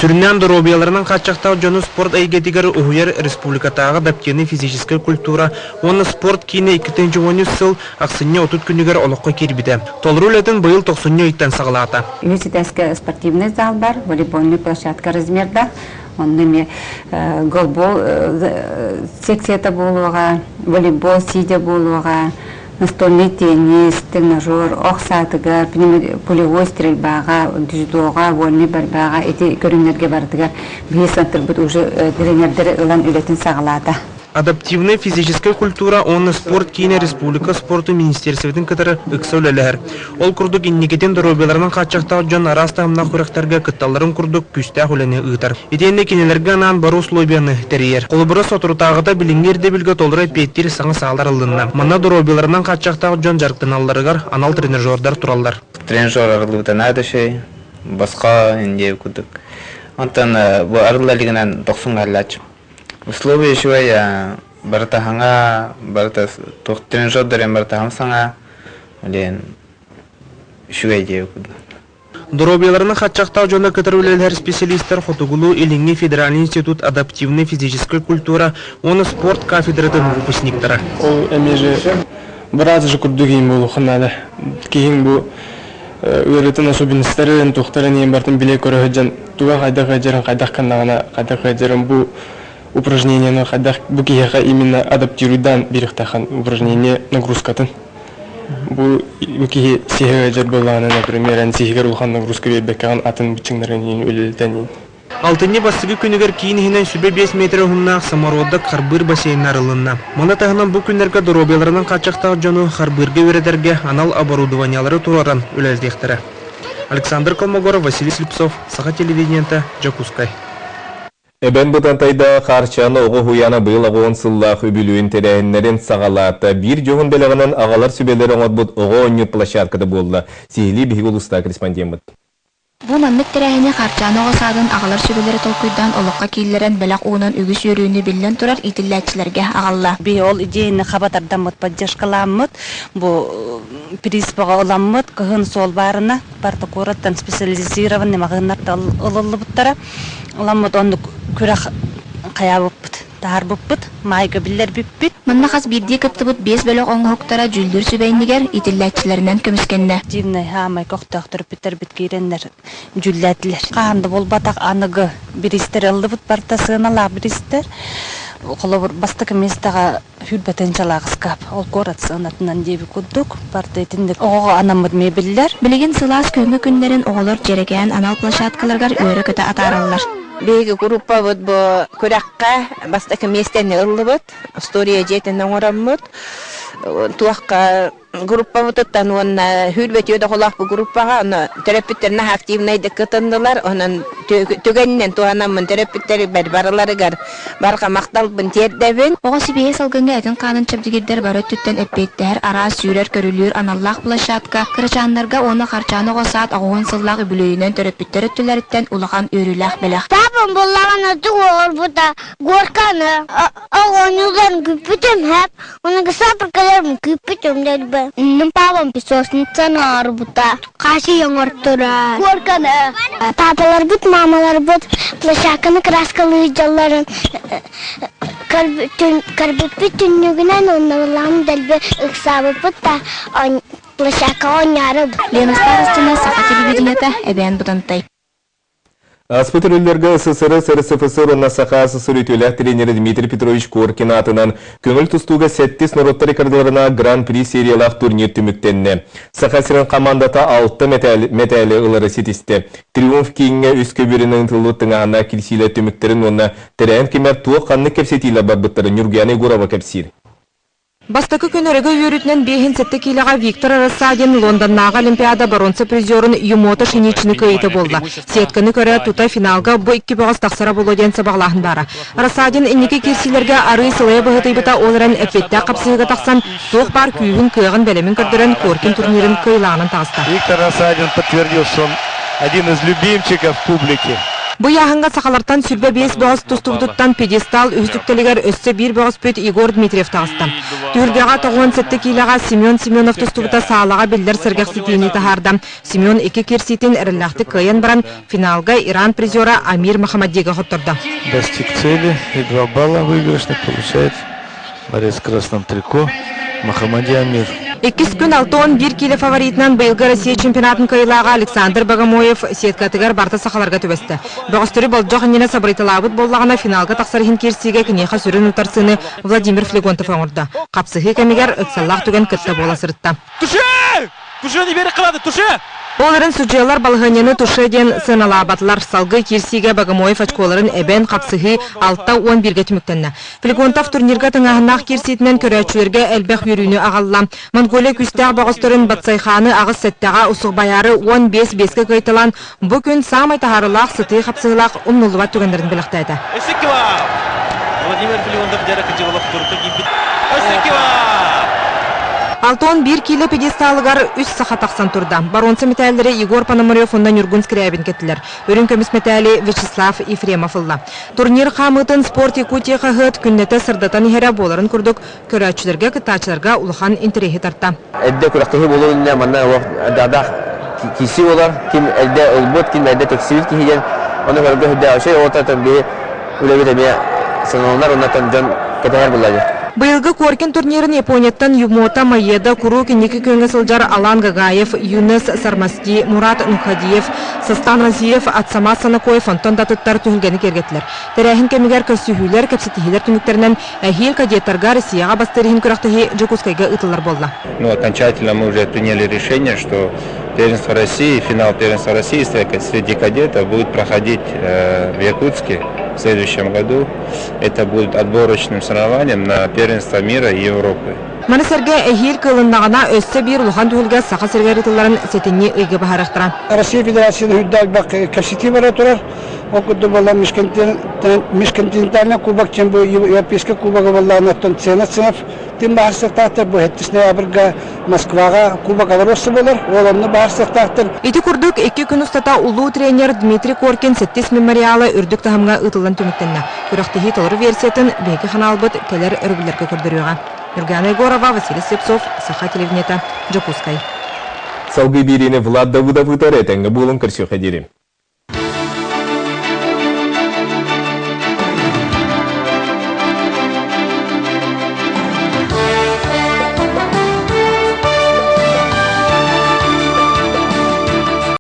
Сүрүннээн доруобуйаларынан хааччахтаах дьону спорт эйгэтигэр уһуйар республикатааҕы адаптивнай физическэй культура уонна спорт киинэ 2013 сыл ахсынньы 30 күнүгэр олоххо киирбитэ. Толору үлэтин быйыл тохсунньу ыйтан саҕалаата. Үһүс этээскэ спортивный зал бар, волейбольный площадка размердаах. Онно эмиэ голбол секцията буолуоҕа, волейбол сидя буолуоҕа, настольный теннис, тренажер, ох саатыгар, пулевой стрельбаҕа, дзюдоҕа, вольный борьбаҕа ити көрүҥнэргэ барытыгар биһи центрбыт уже тренердэри ылан үлэтин саҕалаата. Адаптивнай физическэй культура уонна спорт киинэ республика спортун министерствотын кытары ыкса үлэлэһэр. Ол курдук инникитин доруобуйаларынан хааччахтаах дьон араас таһымнаах күрэхтэргэ кытталларын курдук күүстээх үлэни ыытар. Итиэннэ кинилэргэ анаан бары условияны тэрийэр. Холобура, соторутааҕыта билиҥҥи ирдэбилгэ толору эппиэттиир саҥа саалар ыллынна. Манна доруобуйаларынан хааччахтаах дьон дьарыктаналларыгар анал тренажердар тураллар. Тренажер арыллыбыта наада үчүгэй, босхо диэбит курдук. Онтон бу арылла илигинэн дохсун хааллааччы. Условия үчүгэй, барыта саҥа, барыта туох тренажердар барыта саҥа, диэн үчүгэй диэбит курдук. Доруобуйаларынан хааччахтаах дьону кытары үлэлэһэр специалистар Хотугулуу-Илиҥҥи федеральный институт адаптивнай физическэй культура уонна спорт кафедратын выпускниктара. Ол эмиэ же быраас же курдук иин буолуохха наада. Киһиҥ бу ыарыытын особенностарын, туохтарын иһин барытын билэ-көрө сылдьан туга хайдах ыалдьарын, хайдах гыннаҕына хайдах ыалдьарын бу упражнениены хайдах бу киһиэхэ именно адаптируйдаан биэриэхтээххин упражнение нагрузкатын. Бу киһи сиһэ ыалдьар буоллаҕына, например, эн сиһигэр улахан нагрузка биэрбэккэҕин атын быччыҥнарын иһин үлэлэтэн иһин. Алтынньы бастакы күнүгэр киин иһинэн сүбэ 5 метр уһуннаах самородок харбыыр бассейна арылынна. Маны таһынан бу күннэргэ доруобуйаларынан хааччахтаах дьону харбыырга үөрэтэргэ анал оборудованиелары туруоран үлэлэтиэхтэрэ. Александр Колмогоров, Василий Слепцов, Саха телевидениета, Дьокуускай. Эбэн Бытантайдааҕы Хаарчаана оҕо уһуйаана быйыл аҕыон сыллаах үбүлүөйүн тэрээһиннэрин саҕалаата. Биир дьоһун бэлэҕинэн аҕалар сүбэлэри оҥорбут оҕо оонньуур площадката буолла. Сиһилии биһиги улуустаах корреспондеммыт. Бу маннык тэрээһини Хаарчаана оҕо саадын аҕалар сүбэлэри толкуйдаан олоххо киллэрэн бэлэх уунан үгүс үөрүүнү биллэн турар иитиллээччилэргэ аҕалла. Би ол идеяны хаба тардаммыт, поддержкаламмыт, бу приспаҕа ыламмыт, кыһын суол баарына барыта куораттан специализированный маҕаһыыннарда ылыллыбыттара. Ыламмыт оннук күрэх хайаабыппыт, таһаарбыппыт, маайга биллэрбиппит. Манна хас биирдии кыттыбыт биэс бөлөх оҥоһуктара дьүүллүүр сүбэ иннигэр иитиллээччилэринэн көмүскэннэ. Дивнай хаамай көхтөөх төрөппүттэрбит киирэннэр дьүүллээтилэр. Хаһан да буолбатах аныгы бириистэр ыллыбыт барыта сыаналаах бириистэр. Холобур, бастакы миэстэҕэ сүүрбэтин чалаах ыскаап ол куорат сыанатынан диэбит курдук барыта итинник оҕоҕо анаммыт мебеллэр. Билигин сылаас күһүҥҥү күннэрин оҕолор дьэрэкээн анал площадкаларыгар үөрэ-көтө атаараллар. Биһиги группабыт бу күрэххэ бастакы миэстэни ыллыбыт, остуоруйа дьиэтин оҥороммут. Туохха группабытыттан уонна сүүрбэтиэ дохолоох бу группаҕа ону төрөппүттэр наһаа активнайдык кытыннылар. Онон түгэнинэн туһанаммын төрөппүттэрбэр барыларыгар барҕа махталбын тиэрдэбин. Оҕо сибиэһэй салгыҥҥа этин-хаанын чэбдигирдэр бары өттүттэн эппиэттэһэр араас сүүрэр-көрүлүүр аналлаах площадка кырачааннарга уонна Харчаан оҕо саад аҕыһын сыллаах үбүлүөйүнэн төрөппүттэр өттүлэриттэн улахан үөрүүлээх бэлэх. Папам буллаҕына тугу оҥорбута горканы оҕонньууларын күүппүтүм хэп Ону сапыркаларым күүппүтүм дэлби. Папам песочницаны оҥорбута. Хаши оҥортура. Горканы. Папаларбыт, мамаларбыт площадканы краскалыы дьалларын көрбүппүт түннүгүнэн оннулаан дэлби ыксаабыппыт да площадкаҕа оонньоору. Лена Старостина, Саха телевидениета, Эбээн Бытантай. Аспыт өрүллэргэ СССР, РСФСР уонна Саха СССР үтүөлээх тренерэ Дмитрий Петрович Коркин аатынан көҥүл тустууга сэттис норуоттар ыккардыларына Гран-при сериялаах турнир түмүктэннэ. Саха сирин хамаандата алта мэтээли ылары ситистэ. Триумф кииҥҥэ үс көбүөрүнэн ыытыллыбыт тыҥааһыннаах килсиилэр түмүктэрин уонна тэрээһин кэмигэр туох ханнык кэпсэтиилэр барбыттарын Ньургуяна Егорова кэпсиир. Бастакы күн өрөгөй үөрүүтүнэн биэһин сэттэ киилэҕэ Виктор Рассадин Лондоннааҕы Олимпиада боруонса призерун Юмото Шиничины кыайыыта буолла. Сетканы көрө тута финалга бу икки бөҕөс тахсара буолуо диэн сабаҕалааһын баара. Рассадин инники киирсиилэргэ арыый сылайа быһыытыйбыта, ол эрэн эппиэттээх хапсыһыыга тахсан, туох баар күүһүн, кыаҕын, бэлэмин көрдөрөн Коркин турнирын кыайыылааҕынан таҕыста. Виктор Рассадин подтвердил, что он один из любимчиков публики. Бу ыйааһыҥҥа сахалартан 25 бөҕөс тустубутуттан пьедестал үһүс үктэлигэр өссө биир бөҕөспүт Егор Дмитриев таҕыста. Түһүлгэҕэ 97 киилэҕэ Семен Семенов тустубута саалаҕа биллэр сэргэхситиини таһаарда. Семен икки киирсиитин эрэллээхтик кыайан баран, финалга Иран призера Амир Махамадига хоттордо. Достиг цели и 2 балла выигрышных получает борец в красном трико Махамади Амир. Иккис күн 61 киилэ фаворитынан быйылгы Россия чемпионатын кыайыылааҕа Александр Богомоев сеткатыгар барыта сахаларга түбэстэ. Бөҕөстөрү болдьох иннинэ сабырыйталаабыт буоллаҕына, финалга тахсар иһин киирсиигэ киниэхэ сүрүн утарсыыны Владимир Флегонтов оҥордо. Хапсыһыы кэмигэр ыксаллаах түгэн кытта буола сырытта. Туше! Туше не берек кылады, туше! Ол эрэн судьуйалар балаһыанньаны туше диэн сыаналаабатылар. Салгыы киирсиигэ Богомоев очколарын эбэн, хапсыһыы 6-11-гэ түмүктэннэ. Флегонтов турнирга тыҥааһыннаах киирсиитинэн көрөөччүлэргэ элбэх үөрүүнү аҕалла. Монголия күүстээх бөҕөстөрүн Батсайхааны аҕыс сэттэҕэ, Усугбайаары 15 биэскэ кыайталаан, бу күн саамай таһаарыылаах сытыы хапсыһыылаах умнуллубат түгэннэрин бэлэхтээтэ. Өссө Владимир Флегонтов дьара кыдьыгылап турта киирбит. Өссө 61 киилэ пьедесталыгар үс саха тахсан турда. Боруонса мэтээллэри Егор Пономарев уонна Ньургун Скрябин кэттилэр. Үрүҥ көмүс мэтээли Вячеслав Ефремов ылла. Турнир хаамыытын Спорт Якутия хаһыат күннэтэ сырдатан иһэрэ буоларын курдук көрөөччүлэргэ, кыттааччыларга улахан интэриэһи тарта. Эрдэ күрэхтэһии буолуон иннинэ манна даадах киирсии буолар. Ким эрдэ ылбыт, ким эрдэ тиксибит киһи диэн ону көрөргө сүрдээх үчүгэй. Ол биһи үлэбит эмиэ сыаналанар уонна дьон кэтэһэр буолла. Быйылгы Коркин турнирын Японияттан Юмото Маеда, куруук инники күөҥҥэ сылдьар Алан Гагаев, Юнес Сармасти, Мурат Нухадиев, Састан Разиев, Атсамат Санакоев онтон да атыттар түһүлгэни киэргэттилэр. Тэрээһин кэмигэр көрсүһүүлэр, кэпсэтиһиилэр түмүктэринэн эһиил кадеттарга Россияҕа бастыыр иһин күрэхтэһии Дьокуускайга ыытыллар буолла. Ну, окончательно мы уже приняли решение, что первенство России, финал первенства России среди кадетов будет проходить в Якутске в следующем году. Это будет отборочным соревнованием на первенство мира и Европы. Маны сэргэ эһиил кыалыннаҕына өссө биир улахан түһүлгэ Саха сиригэр ыытылларын сэтинньи ыйга быһаарыахтара. Россия Федерацияны үрдәк кэпсэтии бара турар. Ол курдук буолла межконтинентальный кубок, чем бу Европейский кубогы буолла, оттон цена ценов тин баарсыктаахтар бу 7 ноябрьга Москваҕа кубок Алроса буолар, ол онно баарсыктаахтар. Ити курдук 2 күн устата улуу тренер Дмитрий Коркин сэттис мемориала үрдүк таһымҥа ыытыллан түмүктэннэ. Күрэхтэһии толору версиятын биһиги ханаалбыт кэлэр өрөбүллэргэ көрдөрүөҕэ. Нюргана Егорова, Василий Слепцов, Саха телевидениета, Дьокуускай. Салгыы биэриини Влад Давыдов ыытар. Этэҥҥэ буолуҥ, көрсүөххэ диэри.